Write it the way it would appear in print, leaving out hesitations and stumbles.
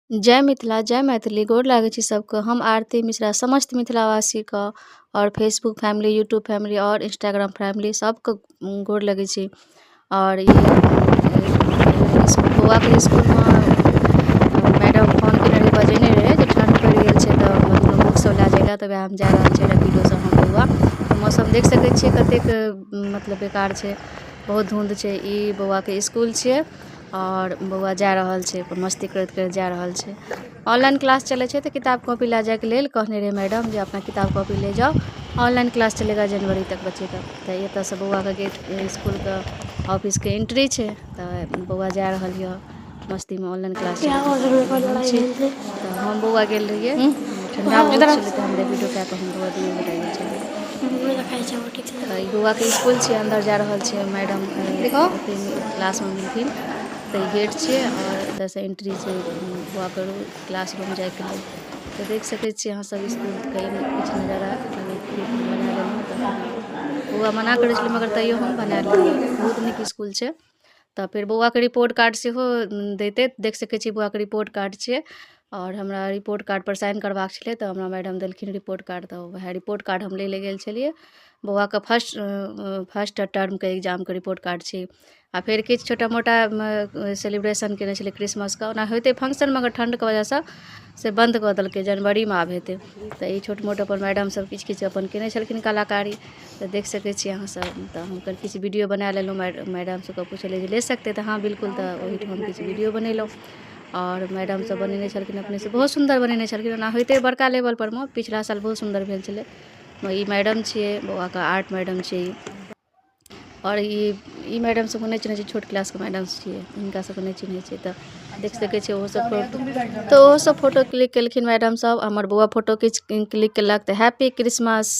जय मिथिला जय मैथिली। गोर लागै छी सबके। हम आरती मिश्रा समस्त मिथिलावासीके आओर फेसबुक फैमिली, यूट्यूब फैमिली आओर इंस्टाग्राम फैमिली सबके गोर लगै छी। आओर ई बौआके इसकुलमे मैडम फोन केने रहै, बजेने रहै जे ठण्ड पड़ि गेल छै तऽ मतलब बुक सब लए जाइ लए, तऽ वएह हम जा रहल छियै रैपिडोसँ हम बौआ। मौसम देख सकै छियै कतेक मतलब बेकार छै, बहुत धुन्ध छै। ई बौआके इसकुल छियै आओर बौआ जा रहल छै, अपन मस्ती करैत करैत जा रहल छै। ऑनलाइन क्लास चलै छै तऽ किताब कॉपी लए जाइके लेल कहने रहै मैडम जे अपना किताब कॉपी ले जाओ, ऑनलाइन क्लास चलेगा जनवरी तक बच्चे का। तऽ एतऽसँ बौआके गेट इसकुलके ऑफिसके एंट्री छै, तऽ बौआ जा रहल यऽ मस्तीमे। ऑनलाइन क्लास छै तऽ हम बौआ गेल रहियै, ठण्डा बहुत छलै तऽ हम रैपिडो कए कऽ हम बौआ दुनू गोटा गेल छलियै। तऽ ई बौआके इसकुल छै, अन्दर जा रहल छै, मैडम क्लासमे मिलथिन। तऽ ई गेट छियै आओर एतऽसँ एंट्री छै बौआके क्लासरूम जाइके लेल। तऽ देख सकै छियै अहाँ सब इसकुलके किछु नजारा क्लिप बना लेलहुँ। तऽ बौआ मना करै छलै मगर तैयो हम बना लेलियै, बहुत नीक इसकुल छै। तऽ फेर बौआके रिपोर्ट कार्ड सेहो दैते, देख सकै छियै बौआके रिपोर्ट कार्ड छियै आओर हमरा रिपोर्ट कार्डपर साइन करबाक छलै, तऽ हमरा मैडम देलखिन रिपोर्ट कार्ड, तऽ वएह रिपोर्ट कार्ड हम लै लए गेल छलियै। बौआके फर्स्ट फर्स्ट टर्मके एग्जामके रिपोर्ट कार्ड छै। आ फेर किछु छोटा मोटा सेलिब्रेशन केने छलै क्रिसमसके, ओना होइतै फंक्शन मगर ठण्डके वजहसँ से बन्द कऽ देलकै, जनवरीमे आब हेतै। तऽ ई छोट मोट अपन मैडम सब किछु किछु अपन केने छलखिन कलाकारी, तऽ देख सकै छियै अहाँ सब। तऽ हुनकर किछु वीडियो बना लेलहुँ, मैडम सबके पुछलियै जे ले सकते, तऽ हँ बिल्कुल। तऽ ओहिठाम किछु वीडियो बनेलहुँ आओर मैडम सब बनेने छलखिन अपनेसँ, बहुत सुन्दर बनेने छलखिन। ओना होइतै बड़का लेवलपर मे, पिछला साल बहुत सुन्दर भेल छलै। ई मैडम छियै, बौआके आर्ट मैडम छियै ई। आओर ई मैडम सबके नहि चिन्है छियै, छोट क्लासके मैडम छियै, हिनका सबके नहि चिन्है छियै। तऽ देख सकै छियै ओहो सब फोटो, तऽ ओहो सब फोटो क्लिक केलखिन मैडम सब, हमर बौआ फोटो किछु क्लिक केलक। तऽ हैप्पी क्रिसमस।